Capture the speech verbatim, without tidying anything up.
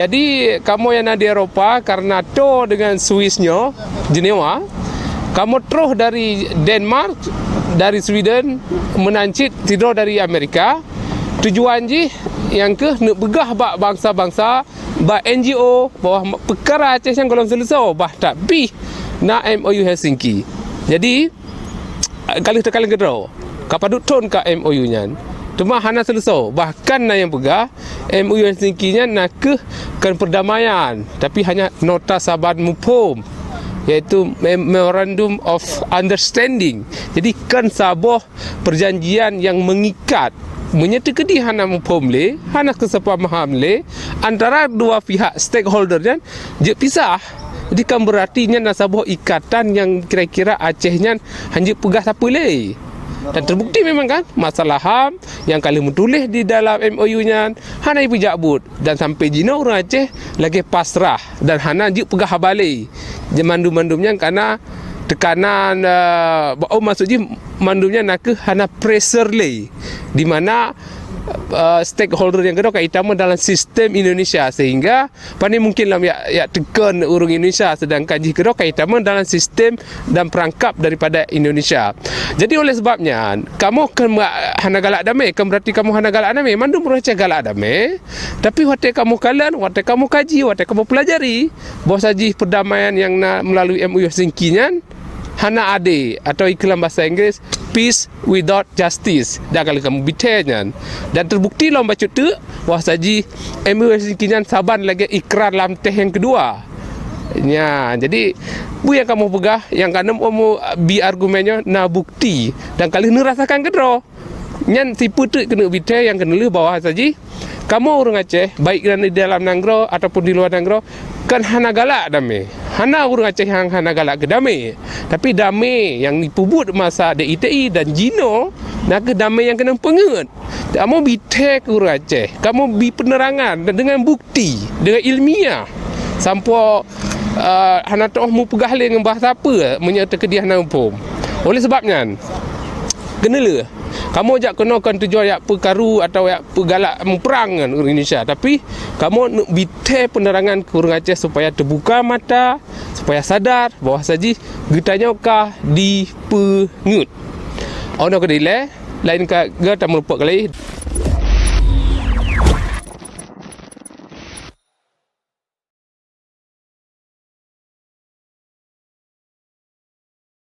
Jadi, kamoe nyang na di Eropa, karena toe dengan Swiss nyoe, Jenewa, kamoe troh dari Denmark, dari Sweden, meunan cit sidroe dari Amerika. Tujuan jih nyang keuh neupeugah bak bansa-bansa, bak N G O, bahwa peukara Aceh nyan gohlom seuleusoe, bah that pih na M O U Helsinki. Jadi, ka lheueh teukalon keudroe, ka padub thon ka M O U nyan. Teuma hana seuleusoe, bahkan na nyang peugah, M O U Helsinki nyan na keuh kon perdamaian, tapi hanya nota saban muphom, yaitu Mem-, Memorandum of Understanding. Jadi, kon saboh perjanjian nyang mengikat. Meunyoe teukeudi hana muphom lé, hana keuseupahaman lé antara dua pihak stakeholder nyan, jeuet pisah. Jadi, kan beurati nyan na saboh ikatan nyang kira-kira Aceh nyan hanjeuet peugah sapeue lé. Dan teubukti memang kan, masalah HAM nyang ka lheueh meutuléh di dalam M O U nyan hana jipeujak buet. Dan sampai jinoe ureuëng Aceh lagée pasrah dan hana jeuet peugah haba lé. Jadi, mandum-mandum nyan kana teukanan, eh, oh, maksud jih mandum nyan nakeuh hana pressure lé. Di mana, eh, stakeholder nyang keudroe ka itamong dalam sistem Indonesia, sehingga pane mungkin lom yak, yak teukon ureuëng Indonesia, sedangkan jih keudroe ka itamong dalam sistem dan perangkap daripada Indonesia. Jadi, oleh sebab nyan, kamoe kon hana galak damé, kon beurati kamoe hana galak damé. Mandum ureuëng Aceh galak damé, tapi watée kamoe kalon, watée kamoe kaji, watée kamoe peulajari, bahwa saji perdamaian nyang na meulalu M O U Helsinki nyan hana adé, atau ikeulam bahasa Inggris, peace without justice. Dan kalau kamoe bithée nyan, dan teubukti lom bacut teuk, bahwa saji M O U Helsinki nyan saban lagée ikrar lam teh nyang keudua. Nya, jadi, peue nyang kamoe peugah, nyang ka neubi argumen nyoe na bukti dan ka lheueh neurasakan keudroe. Nyan sipeue teuk keuneuk bithée nyang keuneulheueh bahwa saji kamoe ureuëng Aceh, baik di dalam nanggroe ataupun di luwa nanggroe, kan hana galak damé. Hana ureuëng Aceh nyang hana galak keu damé. Tapi damé nyang jipeubuet masa D I T I dan jinoe nakeuh damé nyang keuneuk peungeuet. Kamoe bithée keu ureuëng Aceh, kamoe bi peunerangan dan dengan bukti, dengan ilmiah. Sampoe, eh, hana teuoh mupeugah lé ngon bahasa peue meunyoe teukeudi hana muphom. Oleh sebab nyan, keuneulheueh, kamoe jak keunoe kon tujuan yak peukaru atawa yak peugalak muprang ngon ureuëng Indonesia, tapi kamoe neuk bithée peunerangan keu ureuëng Aceh supaya teubuka mata, supaya sadar bahwa saji geutanyoe ka dipeungeuet. Ono keudilée, lain ka geutameurumpok kali.